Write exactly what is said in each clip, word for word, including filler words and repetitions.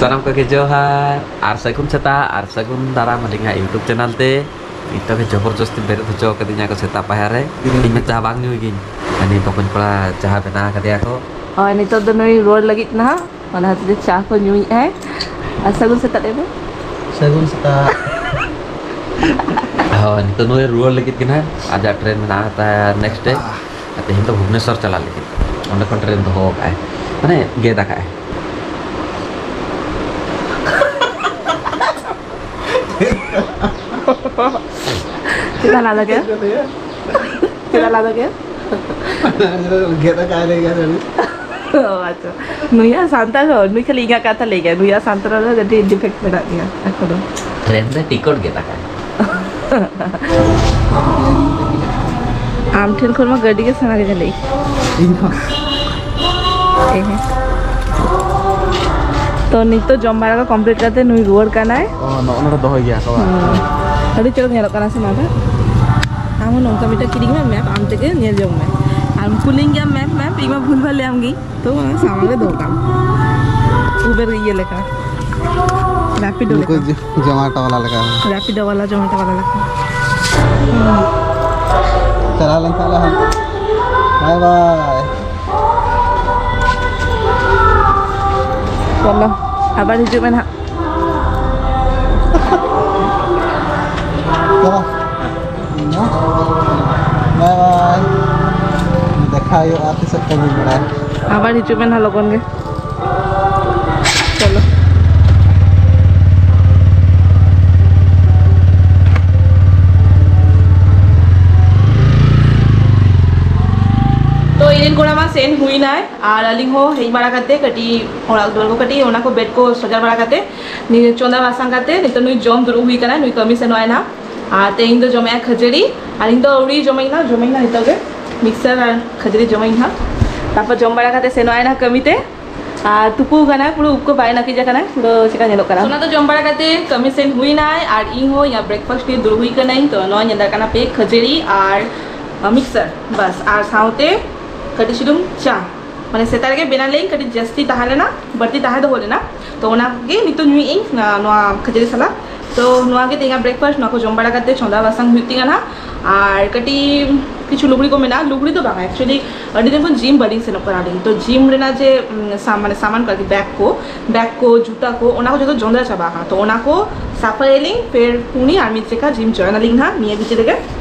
ᱥᱟᱱᱟᱢ ᱠᱚᱜᱮ ᱡᱚᱦᱟᱨ ᱟᱨ ᱥᱟᱹᱜᱩᱱ ᱥᱮᱛᱟᱜ ᱟᱨ ᱥᱟᱹᱜᱩᱱ ᱫᱟᱨᱟᱢ ᱟᱹᱞᱤᱧᱟᱜ YouTube ᱪᱮᱱᱮᱞ ᱛᱮ᱾ ᱱᱤᱛᱚᱜ ᱜᱮ ᱡᱚᱵᱚᱨᱡᱚᱥᱛᱤ ᱵᱮᱨᱮᱫ ᱦᱚᱪᱚ ᱠᱟᱫᱤᱧᱟ ᱠᱚ ᱥᱮᱛᱟᱜ ᱯᱟᱭᱟᱨ ᱨᱮ᱾ ᱤᱧ ᱢᱟ ᱪᱟ ᱵᱟᱝ ᱧᱩᱭ ᱜᱤᱧ᱾ ᱦᱟᱹᱱᱤ ᱵᱚᱠᱚᱧ ᱠᱚᱲᱟ ᱪᱟ ᱵᱮᱱᱟᱣ ᱠᱟᱫᱮᱭᱟ ᱠᱚ᱾ ᱦᱳᱭ, ᱱᱤᱛᱚᱜ ᱫᱚ ᱱᱩᱭ ᱨᱩᱣᱟᱹᱲ ᱞᱟᱹᱜᱤᱫ ᱱᱟᱦᱟᱜ, ᱚᱱᱟ ᱠᱷᱟᱹᱛᱤᱨ ᱛᱮ ᱪᱟ ᱠᱚ ᱧᱩᱭᱮᱫ ᱟᱭ᱾ ᱟᱨ ᱥᱟᱹᱜᱩᱱ ᱥᱮᱛᱟᱜ ᱞᱟᱹᱭ ᱢᱮ᱾ ᱥᱟᱹᱜᱩᱱ ᱥᱮᱛᱟᱜ᱾ ᱦᱳᱭ, ᱱᱤᱛᱚᱜ ᱱᱩᱭ ᱨᱩᱣᱟᱹᱲ ᱞᱟᱹᱜᱤᱫ ᱜᱮ ᱱᱟᱦᱟᱜ, ᱟᱡᱟᱜ ᱴᱨᱮᱱ ᱢᱮᱱᱟᱜ ᱛᱟᱭᱟ ᱱᱮᱠᱥᱴ ᱰᱮ᱾ ᱟᱨ ᱛᱮᱦᱮᱧ ᱫᱚ ᱵᱷᱩᱵᱽᱱᱮᱥᱚᱨ ᱪᱟᱞᱟᱜ ᱞᱟᱹᱜᱤᱫ, ᱚᱸᱰᱮ ᱠᱷᱚᱱ ᱴᱨᱮᱱ ᱫᱚᱦᱚ ᱠᱟᱜᱼᱟᱭ, ᱢᱟᱱᱮ ᱜᱮᱫ ᱟᱠᱟᱜᱼᱟᱭ᱾ ᱪᱮᱫᱟᱜ ᱞᱟᱸᱫᱟ ᱠᱮᱫ? ᱪᱮᱫᱟᱜ ᱞᱟᱸᱫᱟ ᱠᱮᱫ? ᱜᱮᱫ ᱟᱠᱟᱫ ᱞᱮᱠᱟ ᱥᱟᱹᱨᱤ᱾ ᱚ, ᱟᱪᱪᱷᱟ᱾ ᱱᱩᱭᱟᱜ ᱥᱟᱱᱛᱟᱲ ᱨᱚᱲ, ᱱᱩᱭ ᱠᱷᱟᱹᱞᱤ ᱤᱧᱟᱹᱜ ᱠᱟᱛᱷᱟ ᱞᱟᱹᱭ ᱜᱮᱭᱟ᱾ ᱱᱩᱭᱟᱜ ᱥᱟᱱᱛᱟᱲ ᱨᱚᱲ ᱨᱮ ᱠᱟᱹᱴᱤᱡ ᱰᱤᱯᱷᱮᱠᱴ ᱢᱮᱱᱟᱜ ᱜᱮᱭᱟ ᱮᱠᱷᱚᱱᱳ᱾ ᱴᱨᱮᱱ ᱨᱮ ᱴᱤᱠᱤᱴ ᱜᱮᱫ ᱟᱠᱟᱫ᱾ ᱟᱢ ᱴᱷᱮᱱ ᱠᱷᱚᱱ ᱢᱟ ᱜᱟᱹᱰᱤ ᱜᱮ ᱥᱟᱱᱟ ᱠᱮᱫᱟ ᱞᱟᱹᱭ᱾ ᱤᱧ ᱦᱚᱸ᱾ ᱮ ᱦᱮᱸ᱾ ᱛᱚ, ᱱᱤᱛᱚᱜ ᱡᱚᱢ ᱵᱟᱲᱟ ᱠᱚ ᱠᱚᱢᱯᱞᱤᱴ ᱠᱟᱛᱮ ᱱᱩᱭ ᱨᱩᱣᱟᱹᱲ ᱠᱟᱱᱟᱭ᱾ ᱚ, ᱱᱚᱜᱼᱚ ᱱᱚᱰᱮ ᱫᱚᱦᱚᱭ ᱜᱮᱭᱟ ᱠᱚ ᱵᱟᱝ? ᱦᱩᱸ᱾ ᱟᱹᱰᱤ ᱪᱚᱨᱚᱠ ᱧᱮᱞᱚᱜ ᱠᱟᱱᱟ ᱥᱮ ᱱᱚᱣᱟ ᱫᱚ? ᱟᱢ ᱦᱚᱸ ᱱᱚᱝᱠᱟ ᱢᱤᱫᱴᱟᱝ ᱠᱤᱨᱤᱧ ᱢᱮ, ᱢᱮᱯ ᱟᱢ ᱛᱮᱜᱮ ᱧᱮᱞ ᱡᱚᱝ ᱢᱮ᱾ ᱟᱨ ᱠᱩᱞᱤᱧ ᱜᱮᱭᱟᱢ, "ᱢᱮᱯ, ᱢᱮᱯ", ᱤᱧ ᱢᱟ ᱵᱷᱩᱞ ᱵᱷᱟᱞ ᱞᱟᱹᱭᱟᱢ ᱜᱤᱧ᱾ ᱛᱚ, ᱚᱱᱟ ᱥᱟᱢᱟᱝ ᱨᱮ ᱫᱚᱦᱚ ᱠᱟᱜ ᱢᱮ᱾ ᱩᱵᱮᱨ ᱤᱭᱟᱹ ᱞᱮᱠᱟ᱾ ᱨᱮᱯᱤᱰᱳ ᱩᱱᱠᱩ ᱞᱮᱠᱟ᱾ ᱡᱚ-, ᱡᱚᱢᱟᱴᱳ ᱵᱟᱞᱟ ᱞᱮᱠᱟ᱾ ᱨᱮᱯᱤᱰᱳ ᱵᱟᱞᱟ, ᱡᱚᱢᱟᱴᱳ ᱵᱟᱞᱟ ᱞᱮᱠᱟ᱾ ᱪᱟᱞᱟᱣ ᱞᱮᱱᱠᱷᱟᱱ ᱞᱮ ᱦᱟᱸᱜ᱾ ᱵᱟᱭ ᱵᱟᱭ᱾ ᱪᱚᱞᱚ, ᱟᱵᱟᱨ ᱦᱤᱡᱩᱜ ᱢᱮ ᱱᱟᱦᱟᱜ᱾ ᱪᱚᱞᱚ᱾ ᱵᱟᱭ ᱵᱟᱭ᱾ ᱫᱮᱠᱷᱟ ᱦᱩᱭᱩᱜᱼᱟ ᱛᱤᱥᱚᱜ ᱠᱚ ᱦᱩᱭ ᱵᱟᱲᱟᱭᱟ᱾ ᱟᱵᱟᱨ ᱦᱤᱡᱩᱜ ᱢᱮ ᱱᱟᱦᱟᱜ ᱞᱚᱜᱚᱱ ᱜᱮ᱾ ᱪᱚᱞᱚ᱾ ᱛᱚ, ᱤᱧ ᱨᱮᱱ ᱠᱚᱲᱟ ᱢᱟ ᱥᱮᱱ ᱦᱩᱭᱱᱟᱭ, ᱟᱨ ᱟᱹᱞᱤᱧ ᱦᱚᱸ ᱦᱮᱡ ᱵᱟᱲᱟ ᱠᱟᱛᱮ ᱠᱟᱹᱴᱤᱡ ᱚᱲᱟᱜ ᱫᱩᱣᱟᱹᱨ ᱠᱚ ᱠᱟᱹᱴᱤᱡ ᱚᱱᱟ ᱠᱚ ᱵᱮᱰ ᱠᱚ ᱥᱚᱡᱟᱣ ᱵᱟᱲᱟ ᱠᱟᱛᱮ, ᱱᱤᱭᱟᱹ ᱪᱚᱸᱫᱟ ᱵᱟᱥᱟᱝ ᱠᱟᱛᱮ ᱱᱤᱛᱚᱜ ᱱᱩᱭ ᱡᱚᱢ ᱫᱩᱲᱩᱵ ᱦᱩᱭ ᱠᱟᱱᱟ, ᱱᱩᱭ ᱠᱟᱹᱢᱤ ᱥᱮᱱᱚᱜ ᱟᱭ ᱱᱟᱦᱟᱜ᱾ ᱟᱨ ᱛᱮᱦᱮᱧ ᱫᱚ ᱡᱚᱢᱮᱜᱼᱟ ᱠᱷᱟᱹᱡᱟᱹᱲᱤ, ᱟᱨ ᱤᱧ ᱫᱚ ᱟᱹᱣᱨᱤ ᱡᱚᱢᱟᱹᱧ ᱱᱟᱦᱟᱜ, ᱡᱚᱢᱟᱹᱧ ᱱᱟᱦᱟᱜ ᱱᱤᱛᱚᱜ ᱜᱮ, ᱢᱤᱠᱥᱪᱟᱨ ᱟᱨ ᱠᱷᱟᱹᱡᱟᱹᱲᱤ ᱡᱚᱢᱟᱹᱧ ᱱᱟᱦᱟᱜ᱾ ᱛᱟᱨᱯᱚᱨ ᱡᱚᱢ ᱵᱟᱲᱟ ᱠᱟᱛᱮ ᱥᱮᱱᱚᱜ ᱟᱭ ᱱᱟᱦᱟᱜ ᱠᱟᱹᱢᱤ ᱛᱮ᱾ ᱟᱨ ᱛᱩᱯᱩ ᱠᱟᱱᱟᱭ, ᱯᱩᱨᱟᱹ ᱩᱵ ᱠᱚ ᱵᱟᱭ ᱱᱟᱹᱠᱤᱡ ᱟᱠᱟᱱᱟᱭ, ᱯᱩᱨᱟᱹ ᱪᱮᱠᱟ ᱧᱮᱞᱚᱜ ᱠᱟᱱᱟ᱾ ᱚᱱᱟ ᱫᱚ ᱡᱚᱢ ᱵᱟᱲᱟ ᱠᱟᱛᱮ ᱠᱟᱹᱢᱤ ᱥᱮᱱ ᱦᱩᱭᱱᱟᱭ, ᱟᱨ ᱤᱧ ᱦᱚᱸ ᱤᱧᱟᱹᱜ ᱵᱨᱮᱠᱯᱷᱟᱥᱴ ᱱᱤᱭᱮ ᱫᱩᱲᱩᱵ ᱦᱩᱭ ᱠᱟᱹᱱᱟᱹᱧ᱾ ᱛᱚ, ᱱᱚᱣᱟ ᱧᱮᱞ ᱫᱟᱲᱮᱭᱟᱜ ᱠᱟᱱᱟ ᱯᱮ, ᱠᱷᱟᱹᱡᱟᱹᱲᱤ ᱟᱨ, ᱟ, ᱢᱤᱠᱥᱪᱟᱨ, ᱵᱟᱥ, ᱟᱨ ᱥᱟᱶᱛᱮ ᱠᱟᱹᱴᱤᱡ ᱪᱩᱞᱩᱝ ᱪᱟ᱾ ᱢᱟᱱᱮ ᱥᱮᱛᱟᱜ ᱨᱮᱜᱮ ᱵᱮᱱᱟᱣ ᱞᱮᱭᱟᱹᱧ, ᱠᱟᱹᱴᱤᱡ ᱡᱟᱹᱥᱛᱤ ᱛᱟᱦᱮᱸ ᱞᱮᱱᱟ, ᱵᱟᱹᱲᱛᱤ ᱛᱟᱦᱮᱸ ᱫᱚᱦᱚ ᱞᱮᱱᱟ, ᱛᱚ ᱚᱱᱟ ᱜᱮ ᱱᱤᱛᱚᱜ ᱧᱩᱭᱮᱫ ᱟᱹᱧ, ᱱᱚᱣᱟ ᱠᱷᱟᱹᱡᱟᱹᱲᱤ ᱥᱟᱞᱟᱜ᱾ ᱛᱚ ᱱᱚᱣᱟ ᱜᱮ ᱛᱮᱦᱮᱧᱟᱜ ᱵᱨᱮᱠᱯᱷᱟᱥᱴ᱾ ᱱᱚᱣᱟ ᱠᱚ ᱡᱚᱢ ᱵᱟᱲᱟ ᱠᱟᱛᱮ ᱪᱚᱸᱫᱟ ᱵᱟᱥᱟᱝ ᱦᱩᱭᱩᱜ ᱛᱤᱧᱟ ᱱᱟᱦᱟᱜ᱾ ᱟᱨ ᱠᱟᱹᱴᱤᱡ ᱠᱤᱪᱷᱩ ᱞᱩᱜᱽᱲᱤ ᱠᱚ ᱢᱮᱱᱟᱜᱼᱟ, ᱞᱩᱜᱽᱲᱤ ᱫᱚ ᱵᱟᱝ, actually ᱟᱹᱰᱤ ᱫᱤᱱ ᱠᱷᱚᱱ ᱡᱤᱢ ᱵᱟᱹᱞᱤᱧ ᱥᱮᱱᱚᱜ ᱠᱟᱱᱟ ᱞᱤᱧ᱾ ᱛᱚ ᱡᱤᱢ ᱨᱮᱱᱟᱜ ᱡᱮ ᱩᱢ, ᱥᱟ- ᱢᱟᱱᱮ ᱥᱟᱢᱟᱱ ᱠᱚ ᱟᱨᱠᱤ, ᱵᱮᱜᱽ ᱠᱚ, ᱵᱮᱜᱽ ᱠᱚ, ᱡᱩᱛᱟᱹ ᱠᱚ, ᱚᱱᱟ ᱠᱚ ᱡᱚᱛᱚ ᱡᱚᱸᱫᱨᱟ ᱪᱟᱵᱟ ᱟᱠᱟᱱᱟ᱾ ᱛᱚ ᱚᱱᱟ ᱠᱚ ᱥᱟᱯᱷᱟᱭᱟᱞᱤᱧ, ᱯᱷᱮᱨ ᱯᱩᱱᱤ ᱟᱨ ᱢᱤᱫ ᱡᱮᱠᱷᱟ ᱡᱤᱢ ᱡᱚᱭᱮᱱ ᱟᱞᱤᱧ ᱱᱟᱦᱟᱜ ᱱᱤᱭᱟᱹ ᱵᱷᱤᱛᱤᱨ ᱨᱮᱜᱮ᱾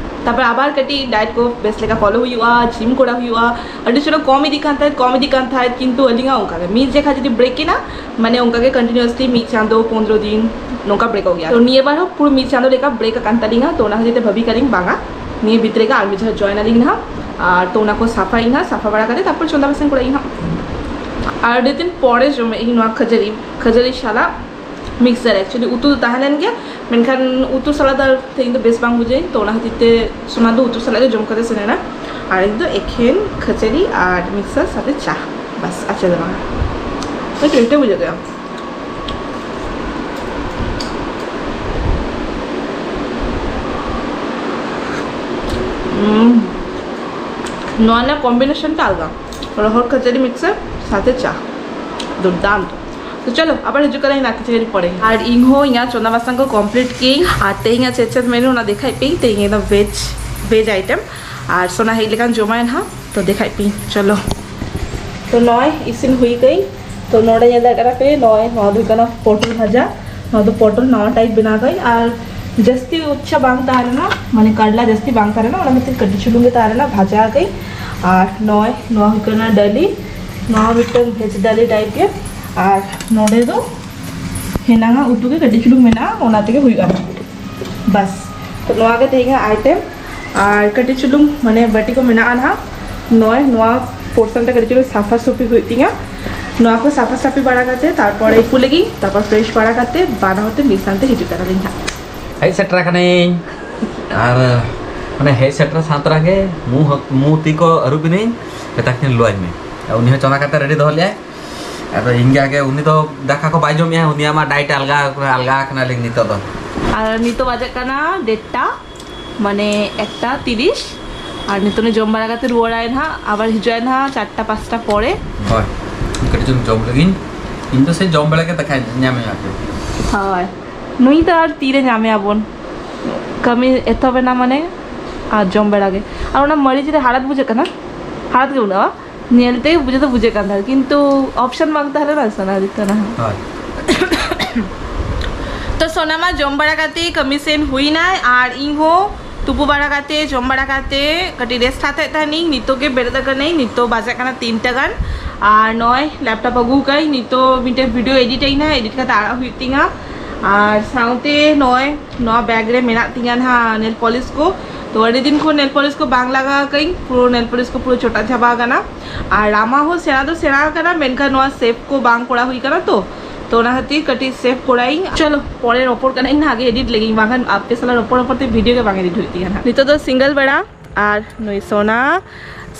ᱛᱟᱨᱯᱚᱨ ᱟᱵᱟᱨ ᱠᱟᱹᱴᱤᱡ ᱰᱟᱭᱮᱴ ᱠᱚ ᱵᱮᱥ ᱞᱮᱠᱟ ᱯᱷᱚᱞᱳ ᱦᱩᱭᱩᱜᱼᱟ, ᱡᱤᱢ ᱠᱚᱨᱟᱣ ᱦᱩᱭᱩᱜᱼᱟ᱾ ᱟᱹᱰᱤ ᱪᱚᱨᱚᱠ ᱠᱚᱢ ᱤᱫᱤᱜ ᱠᱟᱱ ᱛᱟᱦᱮᱸᱫ, ᱠᱚᱢ ᱤᱫᱤᱜ ᱠᱟᱱ ᱛᱟᱦᱮᱸᱫ, ᱠᱤᱱᱛᱩ ᱟᱹᱞᱤᱧᱟᱜ ᱚᱱᱠᱟ ᱜᱮ ᱢᱤᱫ ᱡᱮᱠᱷᱟ ᱡᱩᱫᱤ ᱵᱨᱮᱠ ᱮᱱᱟ, ᱢᱟᱱᱮ ᱚᱱᱠᱟ ᱜᱮ ᱠᱚᱱᱴᱤᱱᱤᱭᱩᱥᱞᱤ ᱢᱤᱫ ᱪᱟᱸᱫᱚ ᱯᱚᱱᱫᱽᱨᱚ ᱫᱤᱱ ᱱᱚᱝᱠᱟ ᱵᱨᱮᱠᱚᱜ ᱜᱮᱭᱟ᱾ ᱛᱚ ᱱᱤᱭᱟᱹ ᱵᱟᱨ ᱦᱚᱸ ᱯᱩᱨᱟᱹ ᱢᱤᱫ ᱪᱟᱸᱫᱚ ᱞᱮᱠᱟ ᱵᱨᱮᱠ ᱟᱠᱟᱱ ᱛᱟᱹᱞᱤᱧᱟ᱾ ᱛᱚ ᱚᱱᱟ ᱠᱷᱟᱹᱛᱤᱨ ᱛᱮ ᱵᱷᱟᱹᱵᱤ ᱠᱟᱹᱞᱤᱧ ᱵᱟᱝᱟ, ᱱᱤᱭᱟᱹ ᱵᱷᱤᱛᱨᱤ ᱨᱮᱜᱮ ᱟᱨ ᱢᱤᱫ ᱫᱷᱟᱣ ᱡᱚᱭᱮᱱ ᱟᱞᱤᱧ ᱱᱟᱦᱟᱜ᱾ ᱟᱨ ᱛᱚ ᱚᱱᱟ ᱠᱚ ᱥᱟᱯᱷᱟᱭᱟᱹᱧ ᱱᱟᱦᱟᱜ, ᱥᱟᱯᱷᱟ ᱵᱟᱲᱟ ᱠᱟᱛᱮ ᱛᱟᱨᱯᱚᱨ ᱪᱚᱸᱫᱟ ᱵᱟᱥᱟᱝ ᱠᱚᱨᱟᱭᱟᱹᱧ ᱱᱟᱦᱟᱜ᱾ ᱟᱨ ᱟᱹᱰᱤ ᱫᱤᱱ ᱯᱚᱨᱮ ᱡᱚᱢᱮᱫ ᱟᱹᱧ ᱱᱚᱣᱟ ᱠᱷᱟᱹᱡᱟᱹᱲᱤ, ᱠᱷᱟᱹᱡᱟᱹᱲᱤ ᱥᱟᱞᱟᱜ ᱢᱤᱠᱥᱪᱟᱨ᱾ Actually ᱩᱛᱩ ᱫᱚ ᱛᱟᱦᱮᱸ ᱞᱮᱱ ᱜᱮᱭᱟ, ᱢᱮᱱᱠᱷᱟᱱ ᱩᱛᱩ ᱥᱟᱞᱟᱜ ᱫᱚ ᱛᱮᱦᱮᱧ ᱫᱚ ᱵᱮᱥ ᱵᱟᱝ ᱵᱩᱡᱷᱟᱹᱣᱟᱹᱧ, ᱛᱚ ᱚᱱᱟ ᱠᱷᱟᱹᱛᱤᱨ ᱛᱮ ᱥᱳᱱᱟ ᱫᱚ ᱩᱛᱩ ᱥᱟᱞᱟᱜ ᱜᱮ ᱡᱚᱢ ᱠᱟᱛᱮ ᱥᱮᱱ ᱮᱱᱟ᱾ ᱟᱨ ᱤᱧ ᱫᱚ ᱮᱠᱷᱮᱱ ᱠᱷᱟᱹᱡᱟᱹᱲᱤ ᱟᱨ ᱢᱤᱠᱥᱪᱟᱨ ᱥᱟᱛᱮ ᱪᱟ, ᱵᱟᱥ, ᱟᱨ ᱪᱮᱫ ᱦᱚᱸ ᱵᱟᱝᱟ᱾ ᱛᱚ ᱴᱮᱥᱴᱤ ᱵᱩᱡᱷᱟᱹᱜ ᱜᱮᱭᱟ᱾ ᱩᱸ, ᱱᱚᱣᱟ ᱨᱮᱱᱟᱜ ᱠᱚᱢᱵᱤᱱᱮᱥᱚᱱ ᱴᱟ ᱟᱞᱟᱫᱟ, ᱨᱚᱦᱚᱲ ᱠᱷᱟᱹᱡᱟᱹᱲᱤ ᱢᱤᱠᱥᱪᱟᱨ ᱥᱟᱛᱮ ᱪᱟ, ᱫᱩᱨᱫᱟᱱᱛᱚ᱾ ᱛᱚ ᱪᱚᱞᱚ, ᱟᱵᱟᱨ ᱦᱤᱡᱩᱜ ᱠᱟᱱᱟᱧ ᱱᱟᱛᱮ ᱪᱮᱨᱤ ᱯᱚᱨᱮ᱾ ᱟᱨ ᱤᱧ ᱦᱚᱸ ᱤᱧᱟᱹᱜ ᱪᱚᱸᱫᱟ ᱵᱟᱥᱟᱝ ᱠᱚ ᱠᱚᱢᱯᱞᱤᱴ ᱠᱮᱜ ᱟᱹᱧ᱾ ᱟᱨ ᱛᱮᱦᱮᱧᱟᱜ ᱪᱮᱫ ᱪᱮᱫ ᱢᱮᱱᱩ ᱚᱱᱟ ᱫᱮᱠᱷᱟᱭ ᱯᱮ, ᱛᱮᱦᱮᱧ ᱫᱚ ᱵᱷᱮᱡᱽ, ᱵᱷᱮᱡᱽ ᱟᱭᱴᱮᱢ᱾ ᱟᱨ ᱥᱳᱱᱟ ᱦᱮᱡ ᱞᱮᱠᱷᱟᱱ ᱡᱚᱢᱟᱭ ᱱᱟᱦᱟᱜ, ᱛᱚ ᱫᱮᱠᱷᱟᱭ ᱯᱮ, ᱪᱚᱞᱚ᱾ ᱛᱚ ᱱᱚᱜᱼᱚᱭ ᱤᱥᱤᱱ ᱦᱩᱭ ᱠᱟᱹᱧ᱾ ᱛᱚ ᱱᱚᱰᱮ ᱧᱮᱞ ᱫᱟᱲᱮᱭᱟᱜ ᱠᱟᱱᱟ ᱯᱮ, ᱱᱚᱜᱼᱚᱭ ᱱᱚᱣᱟ ᱫᱚ ᱦᱩᱭᱩᱜ ᱠᱟᱱᱟ ᱯᱚᱴᱚᱞ ᱵᱷᱟᱡᱟ᱾ ᱱᱚᱣᱟ ᱫᱚ ᱯᱚᱴᱚᱞ ᱱᱟᱣᱟ ᱴᱟᱭᱤᱯ ᱵᱮᱱᱟᱣ ᱠᱟᱹᱧ᱾ ᱟᱨ ᱡᱟᱹᱥᱛᱤ ᱩᱪᱪᱷᱟ ᱵᱟᱝ ᱛᱟᱦᱮᱸ ᱞᱮᱱᱟ, ᱢᱟᱱᱮ ᱠᱟᱨᱞᱟ ᱡᱟᱹᱥᱛᱤ ᱵᱟᱝ ᱛᱟᱦᱮᱸ ᱞᱮᱱᱟ, ᱚᱱᱟ ᱠᱷᱟᱹᱛᱤᱨ ᱠᱟᱹᱴᱤᱡ ᱪᱩᱞᱩᱝ ᱜᱮ ᱛᱟᱦᱮᱸ ᱞᱮᱱᱟ, ᱵᱷᱟᱡᱟ ᱠᱟᱹᱧ᱾ ᱟᱨ ᱱᱚᱜᱼᱚᱭ ᱱᱚᱣᱟ ᱦᱩᱭᱩᱜ ᱠᱟᱱᱟ ᱰᱟᱹᱞᱤ, ᱱᱚᱣᱟ ᱢᱤᱫᱴᱟᱝ ᱵᱷᱮᱡᱽ ᱰᱟᱹᱞᱤ ᱴᱟᱭᱤᱯ ᱜᱮ᱾ ᱟᱨ ᱱᱚᱰᱮ ᱫᱚ ᱦᱮᱱᱟᱝᱟᱜ ᱩᱛᱩ ᱜᱮ ᱠᱟᱹᱴᱤᱡ ᱪᱩᱞᱩᱝ ᱢᱮᱱᱟᱜᱼᱟ, ᱚᱱᱟ ᱛᱮᱜᱮ ᱦᱩᱭᱩᱜᱼᱟ᱾ ᱵᱟᱥ, ᱛᱚ ᱱᱚᱣᱟ ᱜᱮ ᱛᱮᱦᱮᱧᱟᱜ ᱟᱭᱴᱮᱢ᱾ ᱟᱨ ᱠᱟᱹᱴᱤᱡ ᱪᱩᱞᱩᱝ ᱢᱟᱱᱮ ᱵᱟᱹᱴᱤ ᱠᱚ ᱢᱮᱱᱟᱜᱼᱟ ᱱᱟᱦᱟᱜ, ᱱᱚᱜᱼᱚᱭ ᱱᱚᱣᱟ ᱯᱳᱨᱥᱚᱱ ᱨᱮ ᱠᱟᱹᱴᱤᱡ ᱪᱩᱞᱩᱝ ᱥᱟᱯᱷᱟ ᱥᱟᱹᱯᱷᱤ ᱦᱩᱭᱩᱜ ᱛᱤᱧᱟ᱾ ᱱᱚᱣᱟ ᱠᱚ ᱥᱟᱯᱷᱟ ᱥᱟᱹᱯᱷᱤ ᱵᱟᱲᱟ ᱠᱟᱛᱮ ᱛᱟᱨᱯᱚᱨᱮ ᱩᱯᱩ ᱞᱟᱹᱜᱤᱫ, ᱛᱟᱨᱯᱚᱨ ᱯᱷᱨᱮᱥ ᱵᱟᱲᱟ ᱠᱟᱛᱮ ᱵᱟᱱᱟ ᱦᱚᱲ ᱛᱮ ᱢᱤᱫ ᱥᱟᱶᱛᱮ ᱦᱤᱡᱩᱜ ᱠᱟᱱᱟᱞᱤᱧ ᱦᱟᱸᱜ᱾ ᱦᱮᱡ ᱥᱮᱴᱮᱨ ᱟᱠᱟᱱᱟᱹᱧ᱾ ᱟᱨ ᱢᱟᱱᱮ ᱦᱮᱡ ᱥᱮᱴᱮᱨ ᱥᱟᱶ ᱛᱚᱨᱟ ᱜᱮ ᱢᱩ ᱦᱚ-, ᱢᱩ ᱛᱤ ᱠᱚ ᱟᱹᱨᱩᱵ ᱮᱱᱟᱹᱧ, ᱢᱮᱛᱟ ᱠᱤᱱ ᱞᱚᱣᱟᱧ ᱢᱮ᱾ ᱟᱨ ᱩᱱᱤ ᱦᱚᱸ ᱪᱚᱸᱫᱟ ᱠᱟᱛᱮ ᱨᱮᱰᱤ ᱫᱚᱦᱚ ᱞᱮᱜᱼᱟᱭ᱾ ᱟᱫᱚ ᱤᱧ ᱜᱮ ᱟᱜᱮ, ᱩᱱᱤ ᱫᱚ ᱫᱟᱠᱟ ᱠᱚ ᱵᱟᱭ ᱡᱚᱢᱮᱜᱼᱟ, ᱩᱱᱤᱭᱟᱜ ᱢᱟ ᱰᱟᱭᱮᱴ ᱟᱞᱜᱟ, ᱟᱞᱜᱟ ᱟᱠᱟᱱᱟᱞᱤᱧ ᱱᱤᱛᱚᱜ ᱫᱚ᱾ ᱟᱨ ᱱᱤᱛᱚᱜ ᱵᱟᱡᱟᱜ ᱠᱟᱱᱟ ᱰᱮᱴᱴᱟ, ᱢᱟᱱᱮ ᱮᱠᱴᱟ ᱛᱤᱨᱤᱥ᱾ ᱟᱨ ᱱᱤᱛᱚᱜ ᱡᱚᱢ ᱵᱟᱲᱟ ᱠᱟᱛᱮ ᱨᱩᱣᱟᱹᱲᱟᱭ ᱱᱟᱦᱟᱜ, ᱟᱵᱟᱨ ᱦᱤᱡᱩᱜᱼᱟᱭ ᱱᱟᱦᱟᱜ ᱪᱟᱨᱴᱟ ᱯᱟᱸᱪᱴᱟ ᱯᱚᱨᱮ᱾ ᱦᱳᱭ, ᱠᱟᱹᱴᱤᱡ ᱪᱩᱞᱩᱝ ᱡᱚᱢ ᱞᱟᱹᱜᱤᱫ᱾ ᱤᱧ ᱫᱚ ᱥᱮ ᱡᱚᱢ ᱵᱟᱲᱟ ᱠᱟᱛᱮ ᱠᱷᱟᱡ ᱧᱟᱢᱮ ᱟᱯᱮ᱾ ᱦᱳᱭ, ᱱᱩᱭ ᱫᱚ ᱟᱨ ᱛᱤᱨᱮ ᱧᱟᱢᱮ ᱟᱵᱚᱱ? ᱠᱟᱹᱢᱤ ᱮᱛᱚᱦᱚᱵ ᱮᱱᱟ ᱢᱟᱱᱮ ᱟᱨ ᱡᱚᱢ ᱵᱟᱲᱟ ᱜᱮ᱾ ᱟᱨ ᱚᱱᱟ ᱢᱟᱹᱨᱤᱪ ᱨᱮ ᱦᱟᱲᱦᱟᱫ ᱵᱩᱡᱷᱟᱹᱜ ᱠᱟᱱᱟ, ᱦᱟᱲᱦᱟᱫ ᱜᱮ ᱵᱟᱹᱱᱩᱜᱼᱟ, ᱧᱮᱞ ᱛᱮ ᱵᱩᱡᱷᱟᱹᱣ ᱫᱚ ᱵᱩᱡᱷᱟᱹᱜ ᱠᱟᱱ ᱛᱟᱦᱮᱸᱫ, ᱠᱤᱱᱛᱩ ᱚᱯᱥᱚᱱ ᱵᱟᱝ ᱛᱟᱦᱮᱸ ᱞᱮᱱᱟ ᱥᱮ, ᱚᱱᱟ ᱠᱷᱟᱹᱛᱤᱨ ᱛᱮ ᱚᱱᱟ ᱦᱚᱸ᱾ ᱦᱳᱭ᱾ ᱛᱚ ᱥᱳᱱᱟ ᱢᱟ ᱡᱚᱢ ᱵᱟᱲᱟ ᱠᱟᱛᱮ ᱠᱟᱹᱢᱤ ᱥᱮᱱ ᱦᱩᱭᱱᱟᱭ, ᱟᱨ ᱤᱧ ᱦᱚᱸ ᱛᱩᱯᱩ ᱵᱟᱲᱟ ᱠᱟᱛᱮ, ᱡᱚᱢ ᱵᱟᱲᱟ ᱠᱟᱛᱮ ᱠᱟᱹᱴᱤᱡ ᱨᱮᱥᱴ ᱦᱟᱛᱟᱣᱮᱫ ᱛᱟᱦᱮᱱᱤᱧ᱾ ᱱᱤᱛᱚᱜ ᱜᱮ ᱵᱮᱨᱮᱫ ᱟᱠᱟᱱᱟᱹᱧ, ᱱᱤᱛᱚᱜ ᱵᱟᱡᱟᱜ ᱠᱟᱱᱟ ᱛᱤᱱᱴᱟ ᱜᱟᱱ᱾ ᱟᱨ ᱱᱚᱜᱼᱚᱭ ᱞᱮᱯᱴᱚᱯ ᱟᱹᱜᱩ ᱟᱠᱟᱫᱟᱹᱧ, ᱱᱤᱛᱚᱜ ᱢᱤᱫᱴᱮᱱ ᱵᱷᱤᱰᱤᱭᱳ ᱮᱰᱤᱴ ᱟᱹᱧ ᱱᱟᱦᱟᱜ, ᱮᱰᱤᱴ ᱠᱟᱛᱮ ᱟᱲᱟᱜ ᱦᱩᱭᱩᱜ ᱛᱤᱧᱟ᱾ ᱟᱨ ᱥᱟᱶᱛᱮ ᱱᱚᱜᱼᱚᱭ ᱱᱚᱣᱟ ᱵᱮᱜᱽ ᱨᱮ ᱢᱮᱱᱟᱜ ᱛᱤᱧᱟ ᱱᱟᱦᱟᱜ ᱱᱮᱞ ᱯᱚᱞᱤᱥ ᱠᱚ᱾ ᱛᱚ ᱟᱹᱰᱤ ᱫᱤᱱ ᱠᱷᱚᱱ ᱱᱮᱞ ᱯᱚᱞᱤᱥ ᱠᱚ ᱵᱟᱝ ᱞᱟᱜᱟᱣ ᱟᱠᱟᱫᱟᱹᱧ, ᱯᱩᱨᱟᱹ ᱱᱮᱞ ᱯᱚᱞᱤᱥ ᱠᱚ ᱯᱩᱨᱟᱹ ᱪᱚᱴᱟ ᱪᱟᱵᱟ ᱟᱠᱟᱱᱟ᱾ ᱟᱨ ᱨᱟᱢᱟ ᱦᱚᱸ ᱥᱮᱬᱟ ᱫᱚ ᱥᱮᱬᱟ ᱟᱠᱟᱱᱟ, ᱢᱮᱱᱠᱷᱟᱱ ᱱᱚᱣᱟ ᱥᱮᱯ ᱠᱚ ᱵᱟᱝ ᱠᱚᱨᱟᱣ ᱦᱩᱭ ᱟᱠᱟᱱᱟ ᱛᱚ᱾ ᱛᱚ ᱚᱱᱟ ᱠᱷᱟᱹᱛᱤᱨ ᱠᱟᱹᱴᱤᱡ ᱥᱮᱯ ᱠᱚᱨᱟᱣᱤᱧ᱾ ᱪᱚᱞᱚ ᱯᱚᱨᱮ ᱨᱚᱯᱚᱲ ᱠᱟᱱᱟ, ᱤᱧ ᱟᱜᱮ ᱮᱰᱤᱴ ᱞᱮᱜᱤᱧ, ᱵᱟᱝᱠᱷᱟᱱ ᱟᱯᱮ ᱥᱟᱞᱟᱜ ᱨᱚᱯᱚᱲ ᱨᱚᱯᱚᱲ ᱛᱮ ᱵᱷᱤᱰᱤᱭᱳ ᱜᱮ ᱵᱟᱝ ᱮᱰᱤᱴ ᱦᱩᱭᱩᱜ ᱛᱤᱧᱟ ᱱᱟᱦᱟᱜ᱾ ᱱᱤᱛᱚᱜ ᱫᱚ ᱥᱤᱝᱜᱮᱞ ᱵᱮᱲᱟ, ᱟᱨ ᱱᱩᱭ ᱥᱳᱱᱟ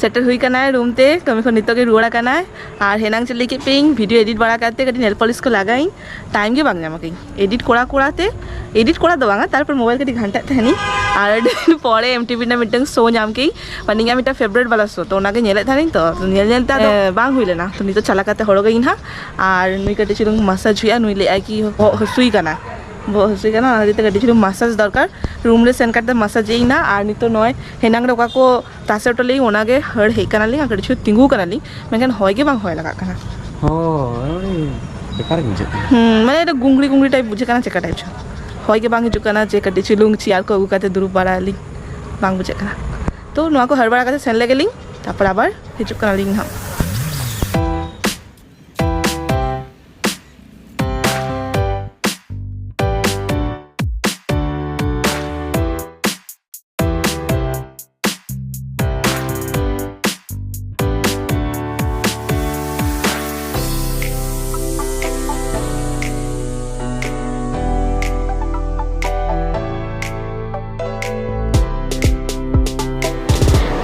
ᱥᱮᱴᱮᱨ ᱦᱩᱭ ᱠᱟᱱᱟᱭ ᱨᱩᱢ ᱛᱮ, ᱠᱟᱹᱢᱤ ᱠᱷᱚᱱ ᱱᱤᱛᱚᱜ ᱜᱮ ᱨᱩᱣᱟᱹᱲ ᱟᱠᱟᱱᱟᱭ᱾ ᱟᱨ ᱦᱮᱱᱟᱝ ᱪᱮᱫ ᱞᱟᱹᱭ ᱠᱮᱫ ᱯᱮᱭᱟᱹᱧ, ᱵᱷᱤᱰᱤᱭᱳ ᱮᱰᱤᱴ ᱵᱟᱲᱟ ᱠᱟᱛᱮ ᱠᱟᱹᱴᱤᱡ ᱱᱮᱞ ᱯᱚᱞᱤᱥ ᱠᱚ ᱞᱟᱜᱟᱭᱤᱧ, ᱴᱟᱭᱤᱢ ᱜᱮ ᱵᱟᱝ ᱧᱟᱢ ᱟᱠᱟᱧ᱾ ᱮᱰᱤᱴ ᱠᱚᱨᱟ ᱠᱚᱨᱟ ᱛᱮ, ᱮᱰᱤᱴ ᱠᱚᱨᱟ ᱫᱚ ᱵᱟᱝᱟ, ᱛᱟᱨᱯᱚᱨ ᱢᱳᱵᱟᱭᱤᱞ ᱠᱟᱹᱴᱤᱡ ᱜᱷᱟᱱᱴᱟᱜ ᱛᱟᱦᱮᱱᱤᱧ᱾ ᱟᱨ ᱟᱹᱰᱤ ᱫᱤᱱ ᱯᱚᱨᱮ ᱮᱢ ᱴᱤ ᱵᱷᱤ ᱨᱮᱱᱟᱜ ᱢᱤᱫᱴᱟᱝ ᱥᱳ ᱧᱟᱢ ᱠᱮᱫᱟᱹᱧ, ᱢᱟᱱᱮ ᱤᱧᱟᱹᱜ ᱢᱤᱫᱴᱟᱝ ᱯᱷᱮᱵᱟᱨᱮᱴ ᱵᱟᱞᱟ ᱥᱳ, ᱛᱚ ᱚᱱᱟᱜᱮ ᱧᱮᱞᱮᱫ ᱛᱟᱦᱮᱱᱤᱧ, ᱛᱚ ᱧᱮᱞ ᱧᱮᱞ ᱛᱮ ᱟᱫᱚ ᱵᱟᱝ ᱦᱩᱭ ᱞᱮᱱᱟ᱾ ᱛᱚ ᱱᱤᱛᱚᱜ ᱪᱟᱞᱟᱣ ᱠᱟᱛᱮ ᱦᱚᱨᱚᱜᱟᱹᱧ ᱱᱟᱦᱟᱜ᱾ ᱟᱨ ᱱᱩᱭ ᱠᱟᱹᱴᱤᱡ ᱪᱩᱞᱩᱝ ᱢᱟᱥᱟᱡᱽ ᱦᱩᱭᱩᱜᱼᱟ, ᱱᱩᱭ ᱞᱟᱹᱭᱮᱫᱼᱟᱭ ᱠᱤ ᱵᱚᱦᱚᱜ ᱦᱟᱹᱥᱩᱭ ᱠᱟᱱᱟ, ᱵᱚᱦᱚᱜ ᱦᱟᱹᱥᱩᱭ ᱠᱟᱱᱟ, ᱚᱱᱟ ᱠᱷᱟᱹᱛᱤᱨ ᱛᱮ ᱠᱟᱹᱴᱤᱡ ᱪᱩᱞᱩᱝ ᱢᱟᱥᱟᱡᱽ ᱫᱚᱨᱠᱟᱨ᱾ ᱨᱩᱢ ᱨᱮ ᱥᱮᱱ ᱠᱟᱛᱮ ᱢᱟᱥᱟᱡᱽ ᱮᱫ ᱤᱧ ᱱᱟᱦᱟᱜ᱾ ᱟᱨ ᱱᱤᱛᱚᱜ ᱱᱚᱜᱼᱚᱭ ᱦᱮᱱᱟᱝ ᱨᱮ ᱚᱠᱟ ᱠᱚ ᱛᱟᱥᱮ ᱦᱚᱴᱚ ᱞᱮᱫᱟᱹᱧ, ᱚᱱᱟᱜᱮ ᱦᱟᱹᱲ ᱦᱮᱡ ᱠᱟᱱᱟᱞᱤᱧ ᱟᱨ ᱠᱟᱹᱴᱤᱡ ᱪᱩᱞᱩᱝ ᱛᱤᱸᱜᱩ ᱠᱟᱱᱟᱞᱤᱧ, ᱢᱮᱱᱠᱷᱟᱱ ᱦᱚᱭ ᱜᱮ ᱵᱟᱝ ᱦᱚᱭ ᱞᱟᱜᱟᱜ ᱠᱟᱱᱟ᱾ ᱦᱳᱭ, ᱵᱮᱠᱟᱨ ᱜᱮ ᱵᱩᱡᱷᱟᱹᱜ ᱠᱟᱱᱟ᱾ ᱦᱩᱸ, ᱢᱟᱱᱮ ᱮᱠᱴᱩ ᱜᱩᱝᱜᱲᱤ ᱜᱩᱝᱜᱲᱤ ᱴᱟᱭᱤᱯ ᱵᱩᱡᱷᱟᱹᱜ ᱠᱟᱱᱟ, ᱪᱮᱠᱟ ᱴᱟᱭᱤᱯ ᱪᱚ᱾ ᱦᱚᱭ ᱜᱮ ᱵᱟᱝ ᱦᱤᱡᱩᱜ ᱠᱟᱱᱟ ᱡᱮ ᱠᱟᱹᱴᱤᱡ ᱪᱩᱞᱩᱝ ᱪᱮᱭᱟᱨ ᱠᱚ ᱟᱹᱜᱩ ᱠᱟᱛᱮ ᱫᱩᱲᱩᱵ ᱵᱟᱲᱟᱜ ᱟᱹᱞᱤᱧ, ᱵᱟᱝ ᱵᱩᱡᱷᱟᱹᱜ ᱠᱟᱱᱟ᱾ ᱛᱚ ᱱᱚᱣᱟ ᱠᱚ ᱦᱟᱹᱲ ᱵᱟᱲᱟ ᱠᱟᱛᱮ ᱥᱮᱱ ᱞᱮᱜᱮ ᱞᱤᱧ, ᱛᱟᱨᱯᱚᱨ ᱟᱵᱟᱨ ᱦᱤᱡᱩᱜ ᱠᱟᱱᱟᱞᱤᱧ ᱱᱟᱦᱟᱜ᱾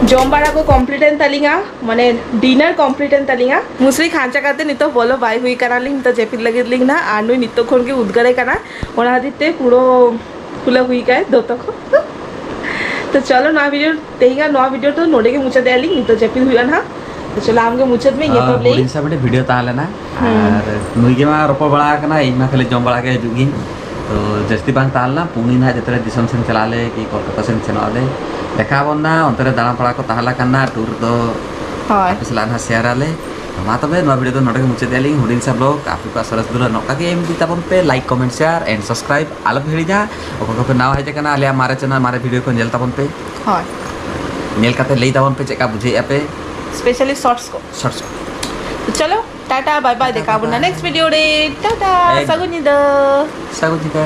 ᱡᱚᱢ ᱵᱟᱲᱟ ᱠᱚ ᱠᱚᱢᱯᱞᱤᱴ ᱮᱱ ᱛᱟᱹᱞᱤᱧᱟ, ᱢᱟᱱᱮ ᱰᱤᱱᱟᱨ ᱠᱚᱢᱯᱞᱤᱴ ᱮᱱ ᱛᱟᱹᱞᱤᱧᱟ᱾ ᱢᱩᱥᱨᱤ ᱠᱷᱟᱧᱪᱟ ᱠᱟᱛᱮ ᱱᱤᱛᱚᱜ ᱵᱚᱞᱚ ᱵᱟᱭ ᱦᱩᱭ ᱠᱟᱱᱟᱞᱤᱧ, ᱱᱤᱛᱚᱜ ᱡᱟᱹᱯᱤᱫ ᱞᱟᱹᱜᱤᱫ ᱞᱤᱧ ᱱᱟ, ᱟᱨ ᱱᱩᱭ ᱱᱤᱛᱚᱜ ᱠᱷᱚᱱ ᱜᱮ ᱩᱫᱽᱜᱟᱹᱨᱮ ᱠᱟᱱᱟ, ᱚᱱᱟ ᱠᱷᱟᱹᱛᱤᱨ ᱛᱮ ᱯᱩᱨᱟᱹ ᱠᱷᱩᱞᱟᱹ ᱦᱩᱭ ᱠᱟᱭ ᱫᱚᱛᱚ ᱠᱚ᱾ ᱛᱚ ᱪᱚᱞᱚ, ᱱᱚᱣᱟ ᱵᱷᱤᱰᱤᱭᱳ, ᱛᱮᱦᱮᱧᱟᱜ ᱱᱚᱣᱟ ᱵᱷᱤᱰᱤᱭᱳ ᱫᱚ ᱱᱚᱰᱮ ᱜᱮ ᱢᱩᱪᱟᱹᱫ ᱮᱫᱟ ᱞᱤᱧ᱾ ᱱᱤᱛᱚᱜ ᱡᱟᱹᱯᱤᱫ ᱦᱩᱭᱩᱜᱼᱟ ᱱᱟᱦᱟᱜ᱾ ᱛᱚ ᱪᱚᱞᱚ, ᱟᱢ ᱜᱮ ᱢᱩᱪᱟᱹᱫ ᱢᱮ, ᱤᱧ ᱮᱛᱚᱦᱚᱵ ᱞᱟᱹᱭ᱾ ᱦᱩᱰᱤᱧ ᱥᱟᱶ ᱢᱤᱫᱴᱮᱡ ᱵᱷᱤᱰᱤᱭᱳ ᱛᱟᱦᱮᱸ ᱞᱮᱱᱟ᱾ ᱦᱩᱸ᱾ ᱟᱨ ᱱᱩᱭ ᱜᱮ ᱢᱟ ᱨᱚᱯᱚᱲ ᱵᱟᱲᱟ ᱟᱠᱟᱱᱟ, ᱤᱧ ᱢᱟ ᱠᱷᱟᱹᱞᱤ ᱡᱚᱢ ᱵᱟᱲᱟ ᱜᱮ ᱦᱤᱡᱩᱜ ᱜᱤᱧ᱾ ᱛᱚ ᱡᱟᱹᱥᱛᱤ ᱵᱟᱝ ᱛᱟᱦᱮᱸ ᱞᱮᱱᱟ, ᱯᱩᱱᱤ ᱱᱟᱦᱟᱜ ᱡᱟᱛᱮ ᱫᱤᱥᱚᱢ ᱥᱮᱱ ᱪᱟᱞᱟᱜ ᱟᱞᱮ ᱠᱤ ᱠᱳᱞᱠᱟᱛᱟ ᱥᱮᱱ ᱥᱮᱱᱚᱜ ᱟᱞᱮ, ᱫᱮᱠᱷᱟᱣ ᱟᱵᱚᱱ ᱱᱟ, ᱚᱱᱛᱮ ᱨᱮ ᱫᱟᱬᱟ ᱵᱟᱲᱟ ᱠᱚ ᱛᱟᱦᱮᱸ ᱞᱮᱱ ᱠᱷᱟᱱ ᱱᱟ, ᱴᱩᱨ ᱫᱚ ᱦᱳᱭ᱾ ᱟᱯᱮ ᱥᱟᱞᱟᱜ ᱱᱟᱦᱟᱜ ᱥᱮᱭᱟᱨ ᱟᱞᱮ᱾ ᱛᱚ ᱢᱟ ᱛᱚᱵᱮ, ᱱᱚᱣᱟ ᱵᱷᱤᱰᱤᱭᱳ ᱫᱚ ᱱᱚᱰᱮ ᱜᱮ ᱢᱩᱪᱟᱹᱫ ᱮᱫᱟ ᱞᱤᱧ᱾ ᱦᱩᱰᱤᱧ ᱥᱟ ᱵᱞᱚᱜ ᱟᱯᱮ ᱠᱚᱣᱟᱜ ᱥᱚᱨᱮᱥ ᱫᱩᱞᱟᱹᱲ ᱱᱚᱝᱠᱟ ᱜᱮ ᱮᱢ ᱤᱫᱤ ᱛᱟᱵᱚᱱ ᱯᱮ᱾ Like, comment, share and subscribe ᱟᱞᱚ ᱯᱮ ᱦᱤᱲᱤᱧᱟ᱾ ᱚᱠᱚᱭ ᱠᱚᱯᱮ ᱱᱟᱣᱟ ᱦᱮᱡ ᱟᱠᱟᱱᱟ ᱟᱞᱮᱭᱟᱜ ᱢᱟᱨᱮ ᱪᱮᱱᱮᱞ, ᱢᱟᱨᱮ ᱵᱷᱤᱰᱤᱭᱳ ᱠᱚ ᱧᱮᱞ ᱛᱟᱵᱚᱱ ᱯᱮ᱾ ᱦᱳᱭ᱾ ᱧᱮᱞ ᱠᱟᱛᱮ ᱞᱟᱹᱭ ᱛᱟᱵᱚᱱ ᱯᱮ ᱪᱮᱫ ᱞᱮᱠᱟ ᱵᱩᱡᱷᱟᱹᱣᱮᱫᱼᱟ ᱯᱮ᱾ ᱥᱯᱮᱥᱟᱞᱤ ᱥᱚᱨᱴᱥ ᱠᱚ᱾ ᱥᱚᱨᱴᱥ ᱠᱚ᱾ ᱛᱚ ᱪᱚᱞᱚ, ᱴᱟᱴᱟ, ᱵᱟᱭ ᱵᱟᱭ, ᱴᱟᱴᱟ, ᱫᱮᱠᱷᱟ ᱵᱚᱱᱟ ᱵᱟᱭ᱾ ᱱᱮᱠᱥᱴ ᱵᱷᱤᱰᱤᱭᱳ ᱨᱮ᱾ ᱴᱟᱴᱟ, ᱮᱠᱫᱚᱢ᱾ ᱥᱟᱹᱜᱩᱱ ᱧᱤᱫᱟᱹ᱾ ᱥᱟᱹᱜᱩᱱ ᱧᱤᱫᱟᱹ᱾